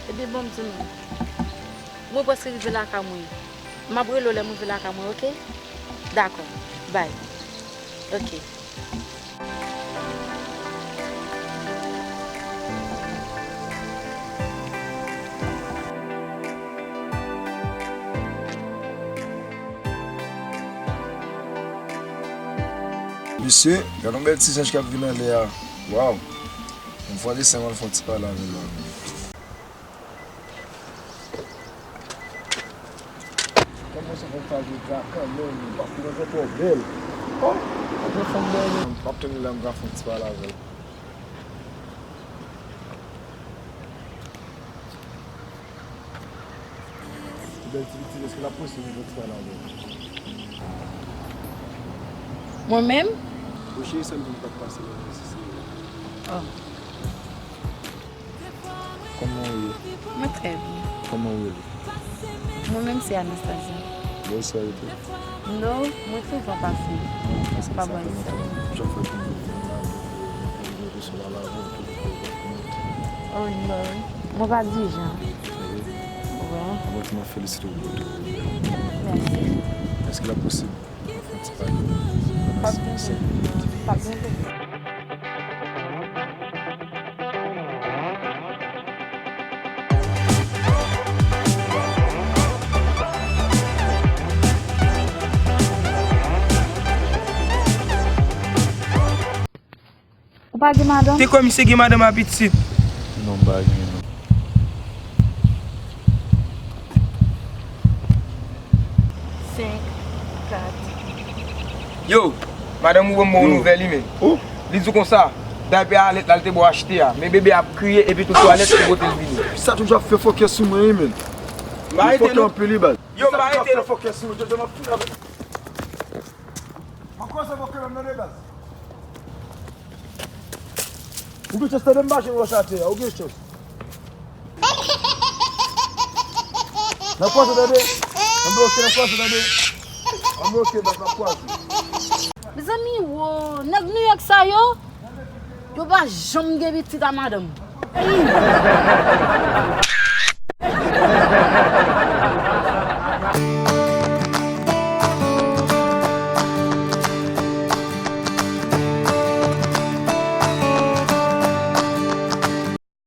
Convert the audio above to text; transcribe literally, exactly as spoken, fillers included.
Ebyen, bon, m di nou. Mwen prèske rive lakay mwen. M ap rele w lè m rive lakay mwen, oke? Dakò. Bay. Oke. Mesye, gade yon bèl ti zanj k ap vin anlè a. Waw! Yon fwa desann, m al fè yon ti pale avè l la. Kòman sa fè m pa jwe dra kanmenm, paske mwen fè twò bèl. Oh, mwen fè m bèl. M ap tann li la, m ka fè yon ti pale avè l. Bèl ti pitit, èske l ap posib yon ti pale avè l? Mwen menm? Wi cheri, sa m di m pa t pase nan mesye. Oh. Kòman w ye? Mwen trè byen. Kòman w rele? Mwen menm se Anastasia. Bonswa, e tou? Non, mwen souvan pase. Ah, se pa sa, bò isit. Jan fè pou mwen la, mwen resi la, la, mwen tou. Oh non, mwen pa di jan. Wi. Bon, mwen tou, mwen felisite w pou tout pwojè. Mèsi. Èske l ap posib? Fè ti pale. Pap gen pwoblèm. Pap gen pwoblèm. Ou pa gen madanm? Te kwè misye gen madanm a pitit? Non, m pa gen, non. Senk, kat. Yo, madanm ou ban m yon nouvèl wi, men. Li di w konsa, daypè a lèt la, l te ba w achte a. Men bebe a ap kriye, epi tou twalèt, ou pote l vini. Sa toujou ap fè fòkè sou mwen, wi, men. M pa rete, non. Fòkè anpil, wi, baz. Yo, m pa rete, non. Fòkè sou mwen, jodi a m ap fini avèk. Mwen koze bòkè menm nan de baz. Ou gen chans tande m mache wòch atè a, ou gen chans. N ap kwaze tande. Ann bloke, n ap kwaze tande. Ann bloke, baz, n ap kwaze. Mezanmi, wo, nèg New York sa yo, yo pa janm gen pitit a madanm. Ey!